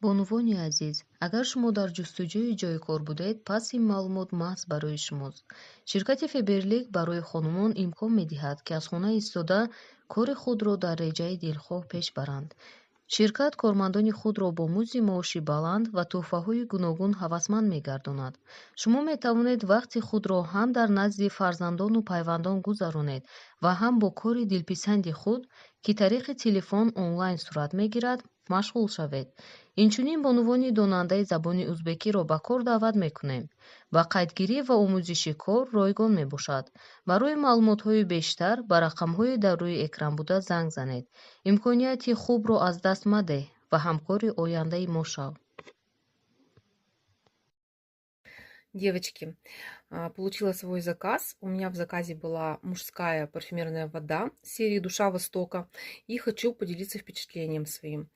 Бонувони азиз, агар шумо дар ҷустуҷӯи ҷойи кор будед, пас ин маълумот маҳз барои шумост. Ширкати Фаберлик барои хонумон имкон медиҳад, ки аз хона истода кори худро дар реҷаи дилхоҳ пеш баранд. Ширкат кормандони худро бо музди маоши баланд ва тӯҳфаҳои гуногун ҳавасманд мегардонад. Шумо метавонед вақти худро ҳам дар назди фарзандону пайвандон гузаронед ва ҳам бо кори дилписанди худ, ки тариқи телефон онлайн сурат мегирад, машғул шавед. Инчунин бонувони донандаи забони узбекиро ба кор даъват мекунем. Ба қайдгирӣ ва омӯзиши кор ройгон мебошад. Барои маълумотҳои бештар ба рақамҳои дар рӯи экран буда занг занед. Имконияти хубро аз даст мадеҳ ва ҳамкори ояндаи мо шав. Девочки, получила свой заказ. У меня в заказе была мужская парфюмерная вода серии «Душа Востока». И хочу поделиться впечатлением своим.